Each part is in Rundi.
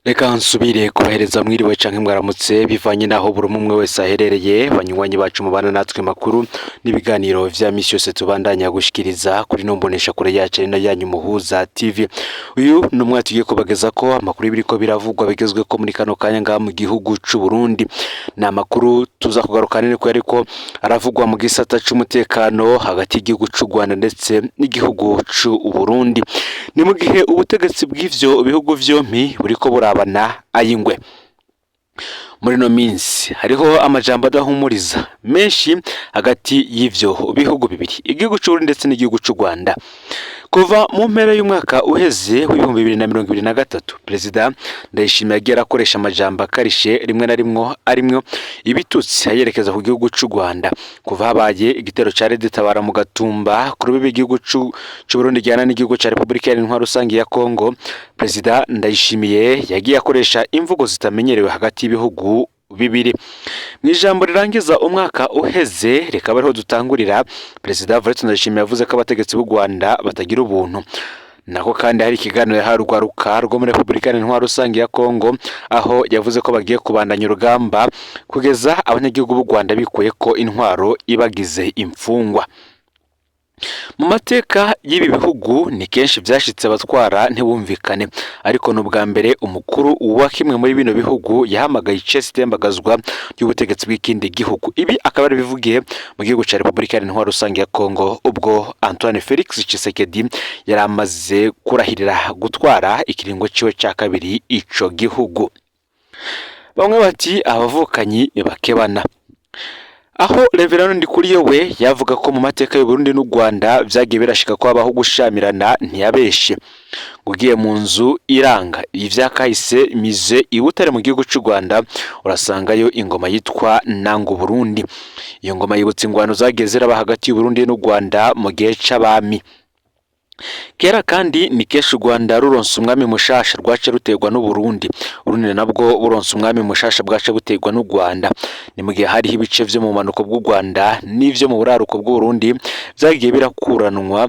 Reka nsubire kubahereza mwiriwe canke mwaramutse, bivanye naho buri umwe wese aherereye. Banywanyi bacu mubana natwe, makuru n'ibiganiro vya misi yose tubandanya gushikiriza kuri no mbonesha kure yacu ari nayo yanyu Muhuza TV. Uyu ni umwanya tugiye kubageza ko amakuru y'ibiriko biravugwa bigezweko muri kano kanya ngaha mu gihugu c'u Burundi. Ni amakuru tuza kugaruka niko ariko aravugwa mu gisata c'umutekano hagati y'igihugu c'u Rwanda ndetse n'igihugu c'u Burundi. Ni mu gihe ubutegetsi bw'ivyo bihugu vyompi buriko burabana ayingwe. Muri ino minsi hariho amajambo adahumuriza menshi hagati y'ivyo bihugu bibiri, igihugu c'u Burundi ndetse n'igihugu c'u Rwanda. Kuva mu mpera y'umwaka uheze w'2023, Perezida Ndayishimiye yagiye arakoresha amajambo akarishe, rimwe na rimwe arimwo ibitutsi, ayerekeza ku gihugu c'u Rwanda. Kuva habaye igitero ca Red Tabara mu Gatumba, ku rubibe igihugu c'u Burundi gihana n'igihugu ca Repubulika Iharanira Intwaro Rusangi ya Kongo, Perezida Ndayishimiye yagiye akoresha imvugo zitamenyerewe hagati y'ibihugu bibiri. Mu ijambo rirangiza umwaka uheze, rikaba ariho dutangurira, Perezida Evariste Ndayishimiye yavuze ko abategetsi b'u Rwanda batagira ubuntu. Nako kandi hari ikiganiro yahawe urwaruka rwo muri Repubulika Iharanira Intwaro Rusangi ya Kongo, aho yavuze ko bagiye kubandanya urugamba kugeza abanyagihugu b'u Rwanda bikuye ko intwaro ibagize imfungwa. Mu mateka y'ibi bihugu ni kenshi vyashitse abatwara ntibumvikane, ariko ni ubwa mbere umukuru wa kimwe muri bino bihugu yahamagaye icese itembagazwa ry'ubutegetsi bw'ikindi gihugu. Ibi akaba yarabivugiye mu gihugu ca Repubulika Iharanira Intwaro Rusangi ya Kongo, ubwo Antoine Felix Tshisekedi yari amaze kurahirira gutwara ikiringo ciwe ca kabiri ico gihugu. Bamwe bati abavukanyi bakebana. Aho Reverend Ndikuriyo we yavuga ko mu mateka y'u Burundi n'u Rwanda vyagiye birashika ko habaho gushamirana, ntiyabeshe. Ugiye mu nzu iranga ivyakahise, musée i Butare mu gihugu c'u Rwanda, urasangayo ingoma yitwa Nanga Burundi. Iyo ngoma yibutsa ingwano zagiye ziraba hagati y'u Burundi n'u Rwanda mu gihe c'abami kera. Kandi ni kenshi u Rwanda ruronse umwami mushasha rwaca ruterwa n'u Burundi, Urundi nabwo buronse umwami mushasha bwaca buterwa n'u Rwanda. Ni mu gihe hariho ibice vyo mu bumanuko bw'u Rwanda n'ivyo mu buraruko bw'u Burundi vyagiye birakuranwa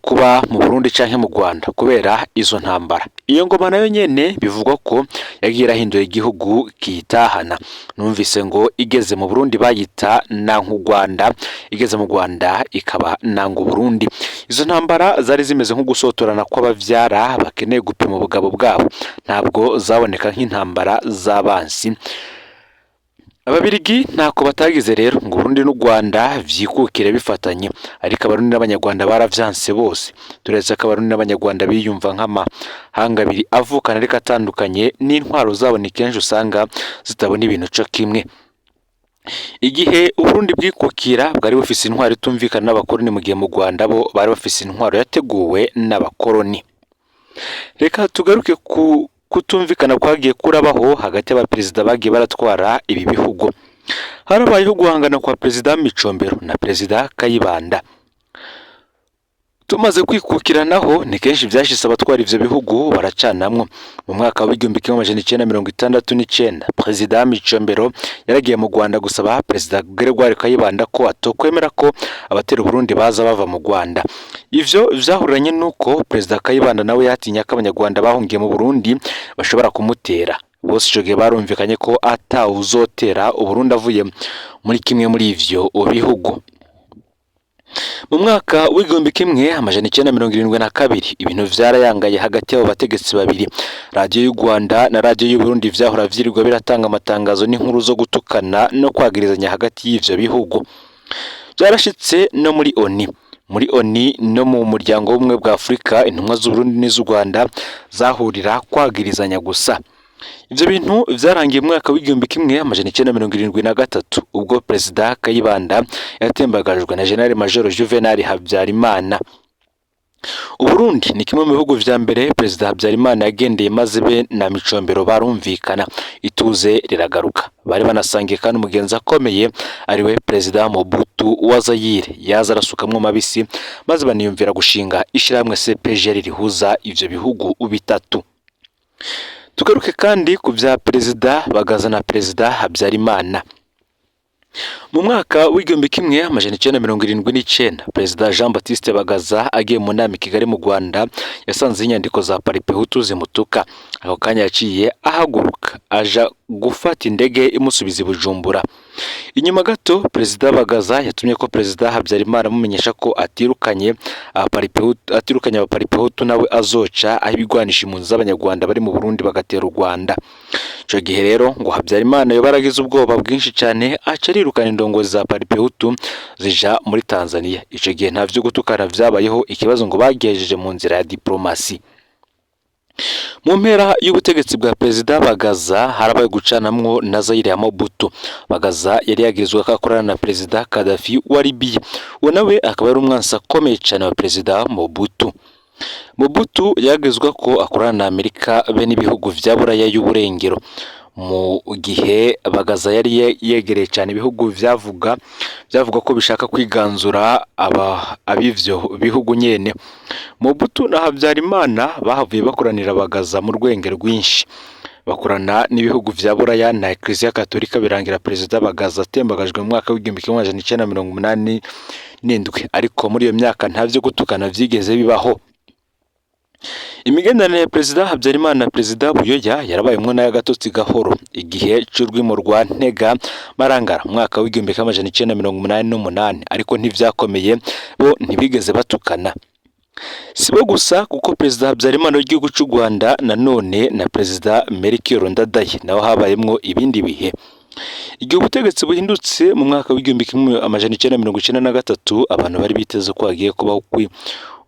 kuba mu Burundi canke mu Rwanda kubera izo ntambara. Iyo ngoma nayo nyene bivugwa ko yagiye irahindura igihugu kiyitahana. Numvise ngo igeze mu Burundi bayita Nanka Rwanda, igeze mu Rwanda ikaba Nanga Burundi. Izo ntambara zari zimeze nko gusotorana kw'abavyara bakeneye gupima ubugabo bwabo, ntabwo zaboneka nk'intambara z'abansi. Ababirigi ntako batagize rero ngo Burundi n'u Rwanda vyikukire bifatanye, ariko Abarundi n'Abanyarwanda baravyanse bose. Turetse ko Abarundi n'Abanyarwanda biyumva nk'amahanga abiri avukana ariko atandukanye, n'intwaro zabo ni kenshi usanga zitabona ibintu co kimwe. Igihe Uburundi bwikukira bwari bufise intwaro itumvikana n'abakoroni, mu gihe mu Rwanda bo bari bafise intwaro yateguwe n'abakoroni. Reka tugaruke ku kutumvikana kwagiye kurabaho hagati y'abaperezida bagiye baratwara ibi bihugu. Harabayeho guhangana kwa Perezida Micombero na Perezida Kayibanda. Tumaze kwikukiranaho, ni kenshi vyashitse abatwara ivyo bihugu baracanamwo. Mu mwaka w'1969, Perezida Micombero yaragiye mu Rwanda gusaba Perezida Gregoire Kayibanda ko atokwemera ko abatera Uburundi baza bava mu Rwanda. Ivyo vyahuriranye n'uko Perezida Kayibanda nawe yatinya ko Abanyarwanda bahungiye mu Burundi bashobora kumutera. Bose ico gihe barumvikanye ko atawuzotera Uburundi avuye muri kimwe muri ivyo bihugu. Mu mwaka w'1972 ibintu vyarayangaye hagati y'abo bategetsi babiri. Radiyo y'u Rwanda na radiyo y'u Burundi vyahora vyirirwa biratanga amatangazo n'inkuru zo gutukana no kwagirizanya hagati y'ivyo bihugu. Vyarashitse no muri ONU. Muri ONU no mu muryango w'Ubumwe bwa Afurika, intumwa z'Uburundi n'iz'u Rwanda zahurira kwagirizanya gusa. Ivyo bintu vyarangiye mu mwaka w'1973, ubwo Perezida Kayibanda yatembagajwe na General Major Juvenal Habyarimana. Uburundi ni kimwe mu bihugu vya mbere Perezida Habyarimana yagendeye, maze be na Micombero barumvikana, ituze riragaruka. Bari banasangiye kandi umugenzi akomeye, ariwe Perezida Mobutu wa Zaire, yaza arasukamwo mabisi, maze baniyumvira gushinga ishirahamwe CPGL rihuza ivyo bihugu bitatu. Tugaruke kandi ku vya Perezida Bagaza na Perezida Habyarimana. Mu mwaka w'1979, Perezida Jean Baptiste Bagaza agiye mu nama i Kigali mu Rwanda, yasanze inyandiko za Palipehutu zimutuka. Ako kanya yaciye ahaguruka aja gufata indege imusubiza i Bujumbura. Inyuma gato Perezida Bagaza yatumye ko Perezida Habyarimana amumenyesha ko atirukanye Abapalipehutu nawe azoca aho ibigwanisha impunzi z'Abanyarwanda bari mu Burundi bagatera u Rwanda. Ico gihe rero ngo Habyarimana yoba yaragize ubwoba bwinshi cyane, aca arirukana indongozi za Palipehutu zija muri Tanzania. Ico gihe nta vyo gutukana vyabayeho, ikibazo ngo bagejeje mu nzira ya diplomasi. Mu mpera y'ubutegetsi bwa Perezida Bagaza harabaye gucanamwo na Zaire ya Mobutu. Bagaza yari yagirizwa ko akorana na Perezida Gaddafi wa Libya, uwo nawe akaba yari umwansi akomeye cyane wa Perezida Mobutu. Mobutu yagirizwa ko akorana na Amerika be n'ibihugu vya Buraya y'Uburengero, mu gihe Bagaza yari yegereye cyane ibihugu byavuga ko bishaka kwiganzura aba ab'ivyo bihugu nyene. Mobutu na Habyarimana bahavuye bakoranira Bagaza mu rwenge rwinshi, bakorana n'ibihugu vya Buraya na Eklezia Katolika, birangira Perezida Bagaza atembagajwe mu mwaka w'1987. Ariko muri iyo myaka nta vyo gutukana vyigeze bibaho. Imigenderanire ya Perezida Habyarimana na Perezida Buyoya yarabayemwo n'ay'agatotsi gahoro igihe c'urwimo rwa Ntega Marangara mu mwaka w'1988, ariko ntivyakomeye, bo ntibigeze batukana. Si bo gusa, kuko Perezida Habyarimana w'igihugu c'u Rwanda nanone na Perezida Melchior Ndadaye naho habayemwo ibindi bihe. Igihe ubutegetsi buhindutse mu mwaka w'1993, abantu bari biteze ko hagiye kubaho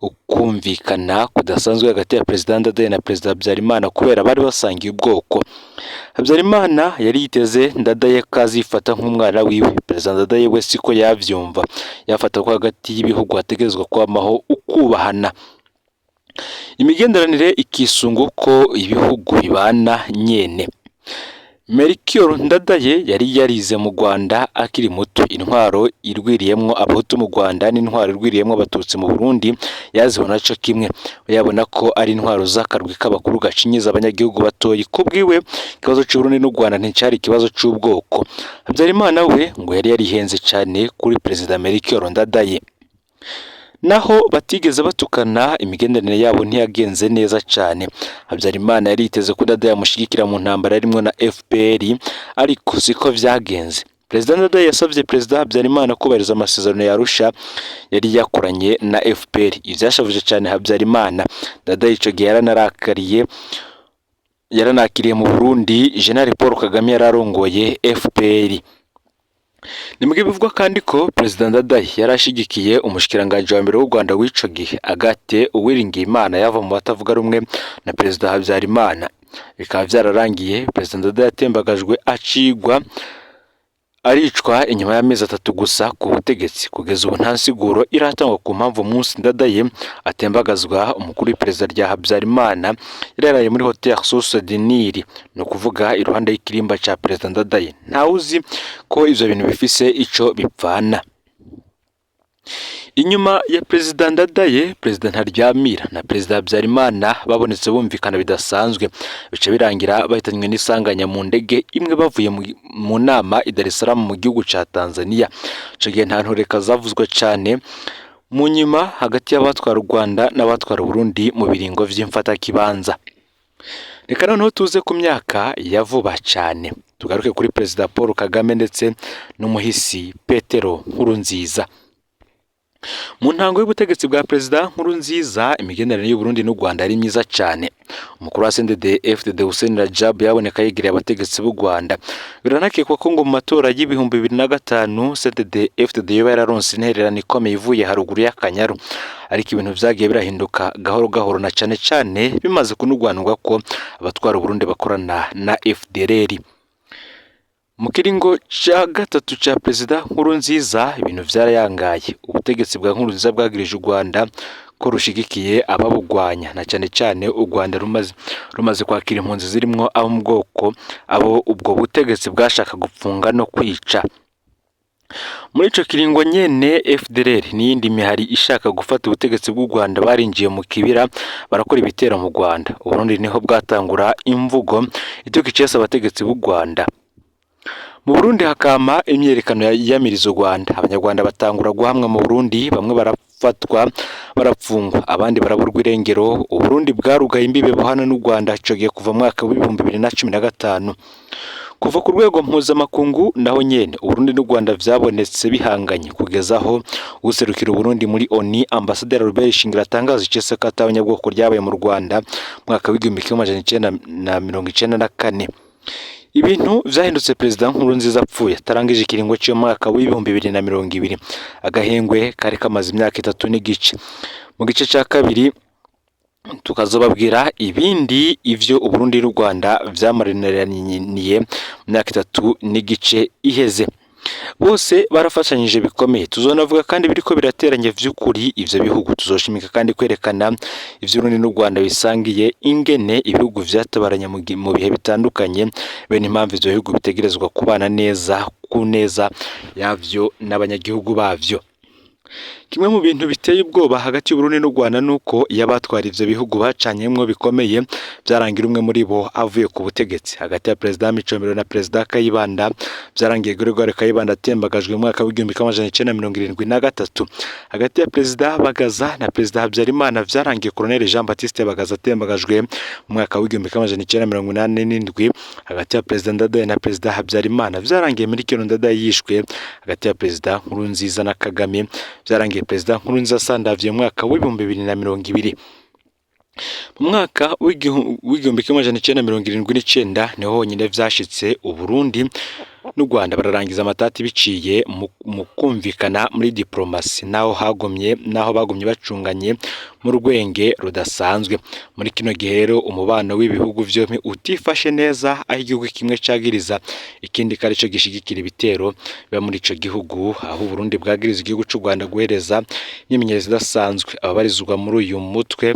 ukumvikana kudasanzwe hagati ya Perezida Ndadaye na Perezida Habyarimana kubera bari basangiye ubwoko. Habyarimana yari yiteze Ndadaye ko azifata nk'umwana wiwe. Perezida Ndadaye we siko yavyumva, yafata ko hagati y'ibihugu hategerezwa kwamaho ukubahana, imigenderanire ikisunga uko ibihugu bibana nyene. Melchior Ndadaye yari yarize mu Rwanda akiri muto. Intwaro irwiriyemwo Abahutu mu Rwanda n'intwaro irwiriyemwo Abatutsi mu Burundi yazibona co kimwe, yabona ko ari intwaro z'akarwi k'abakuru gacinyiza abanyagihugu batoyi. Kubwiwe ikibazo c'Uburundi n'u Rwanda nticari ikibazo c'ubwoko. Habyarimana we ngo yari yarihenze cane kuri Perezida Melchior Ndadaye. Naho batigeze batukana, imigenderanire yabo ntiyagenze neza cane. Habyarimana yari yiteze ko Ndadaye amushigikira mu ntambara yarimwo na FPR, ariko siko vyagenze. Perezida Ndadaye yasavye Perezida Habyarimana kubahiriza amasezerano ya Arusha yari yakoranye na FPR. Ivyashavuje cane Habyarimana. Ndadaye ico gihe yaranakiriye mu Burundi General Paul Kagame yari arongoye FPR. Ni mu bivugwa kandi ko Perezida Ndadaye yari ashigikiye umushikiranganji wa mbere w'u Rwanda w'ico gihe, Agathe Uwiringiyimana, yava mu batavuga rumwe na Perezida Habyarimana. Bikaba vyararangiye Perezida Ndadaye yatembagajwe, acigwa aricwa inyuma y'amezi 3 gusa ku butegetsi. Kugeza ubu nta nsiguro iratangwa ku mpamvu umunsi Ndadaye atembagazwa, umukuru w'iperereza rya Habyarimana yari yaraye muri Hotel Source du Nil, ni ukuvuga iruhande y'ikirimba ca Perezida Ndadaye. Ntawuzi ko ivyo bintu bifise ico bipfana. Inyuma ya Perezida Ndadaye, Perezida Ntaryamira na Perezida Habyarimana babonetse bumvikana bidasanzwe, bica birangira bahitanywe n'isanganya mu ndege imwe bavuye mu nama i Dar es Salaam mu gihugu ca Tanzania. Ico gihe nta ntureka zavuzwe cane mu nyuma hagati y'abatwara u Rwanda n'abatwara Uburundi mu biringo vy'imfatakibanza. Reka noneho tuze ku myaka ya vuba cane, tugaruke kuri Perezida Paul Kagame ndetse n'umuhisi Petero Nkurunziza. Mu ntango y'ubutegetsi bwa Perezida Nkurunziza, imigenderanire y'Uburundi n'u Rwanda yari myiza cane. Umukuru wa CNDD FDD Hussein Rajab yaboneka yegereye abategetsi b'u Rwanda. Biranakekwa ko ngo mu matora y'2005 CNDD FDD yoba yararonse intererano ikomeye ivuye haruguru y'Akanyaru. Ariko ibintu vyagiye birahinduka gahoro gahoro, na cane cane bimaze kunugwanugwa ko abatwara Uburundi bakorana na FDLR. Mu kiringo ca gatatu ca Perezida Nkurunziza ibintu vyarayangaye. Ubutegetsi bwa Nkurunziza bwagirije u Rwanda ko rushigikiye ababugwanya, na cane cane u Rwanda rumaze kwakira impunzi zirimwo abo mu bwoko abo ubwo butegetsi bwashaka gupfunga no kwica. Muri ico kiringo nyene FDLR n'iyindi mihari ishaka gufata ubutegetsi bw'u Rwanda barinjiye mu kibira barakora ibitero mu Rwanda. Uburundi niho bwatangura imvugo ituka icese abategetsi b'u Rwanda. Mu Burundi hakama imyiyerekano yiyamiriza u Rwanda, abanyarwanda batangura guhamwa mu Burundi, bamwe barafatwa barapfungwa, abandi baraburwa irengero. Uburundi bwarugaye imbibe buhana n'u Rwanda ico gihe kuva mu mwaka w'2015. Kuva ku rwego mpuzamakungu naho nyene Uburundi n'u Rwanda vyabonetse bihanganye, kugeza aho userukira Uburundi muri ONU, Ambasaderi Albert Shingiro, atangaza icese ko ata honyabwoko ryabaye mu Rwanda mu mwaka w'1994. Ibintu vyahindutse Perezida Nkurunziza apfuye atarangije ikiringo c'umwaka w'2020. Agahengwe kari kamaze imyaka 3 n'igice. Mu gice ca kabiri tukazobabwira ibindi ivyo Uburundi n'u Rwanda vyamaraniraniye mu myaka 3 n'igice iheze. Bose barafashanyije bikomeye. Tuzonavuga kandi biriko birateranya vy'ukuri ivyo bihugu. Tuzoshimika kandi kwerekana ivyo Uburundi n'u Rwanda bisangiye, ingene ibihugu vyatabaranye mu bihe bitandukanye, bene impamvu ivyo bihugu bitegerezwa kubana neza ku neza yavyo n'abanyagihugu bavyo. Kimwe mu bintu biteye ubwoba hagati y'Uburundi n'u Rwanda nuko iyo abatwara ivyo bihugu bacanyemwo bikomeye, vyarangira umwe muri bo avuye ku butegetsi. Hagati ya Perezida Micombero na Perezida Kayibanda, vyarangiye Gregoire Kayibanda atembagajwe mu mwaka w'1973. Hagati ya Perezida Bagaza na Perezida Habyarimana, vyarangiye Colonel Jean Baptiste Bagaza atembagajwe mu mwaka w'1987. Hagati ya Perezida Ndadaye na Perezida Habyarimana, vyarangiye Melchior Ndadaye yishwe. Hagati ya Perezida Nkurunziza na Kagame, vyarangiye Perezida Nkurunziza asandavye mu mwaka w'2020. Mu mwaka w'1979 niho honyine vyashitse Uburundi n'u Rwanda bararangiza amatati biciye mu kumvikana muri diplomasi, naho bagumye bacunganye mu rwenge rudasanzwe. Muri kino gihe rero umubano w'ibihugu vyompi utifashe neza, aho igihugu kimwe cagiriza ikindi ko arico gishigikira ibitero biba muri ico gihugu, aho Uburundi bwagiriza igihugu c'u Rwanda guhereza imyimenyerezo idasanzwe ababarizwa muri uyu mutwe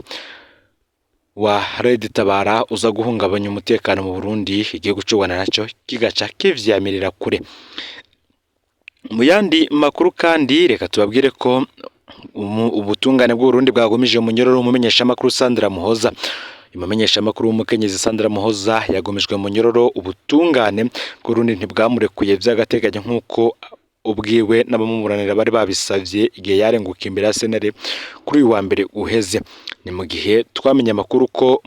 wa Red Tabara uza guhungabanya umutekano mu Burundi. Igihugu c'u Rwanda naco kigaca kivyamirira kure. Mu yandi makuru kandi, reka tubabwire ko ubutungane bw'Uburundi bwagumije umunyororo umumenyeshamakuru Sandra Muhoza. Umumenyeshamakuru w'umukenyezi Sandra Muhoza yagumijwe mu munyororo. Ubutungane bw'Uburundi ntibwamurekuye vy'agateganyo nk'uko ubwiwe n'abamumuranira bari babisavye igihe yarenguka imbere ya sentare kuri uyu wa mbere uheze. Ni mu gihe twamenye amakuru ko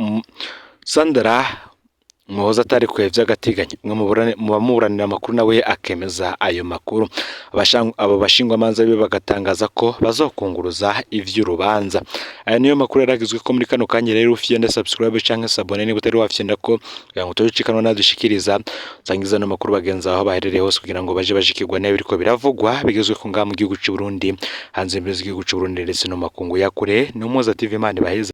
Sandra Muhoza atarekuye vy'agateganyo. Umwe mu bamuburanira amakuru nawe akemeza ayo makuru. Abo bashingwamanza biwe bagatangaza ko bazokunguruza ivy'urubanza. Aya niyo makuru yaragizwe ko muri kano kanya. Rero ufyonde subscribe canke s'abonner niba utari wafyonda ko, kugira ngo utazucikanwa nadushikiriza. Sangiza ano makuru bagenzi aho baherereye hose kugira ngo baje bashikirwa n'ibiriko biravugwa bigezwe ko ngaha mu gihugu c'u Burundi, hanze y'imbibe z'igihugu c'u Burundi, ndetse no mu makungu ya kure. Ni Umuhoza TV. Imana ibaheze.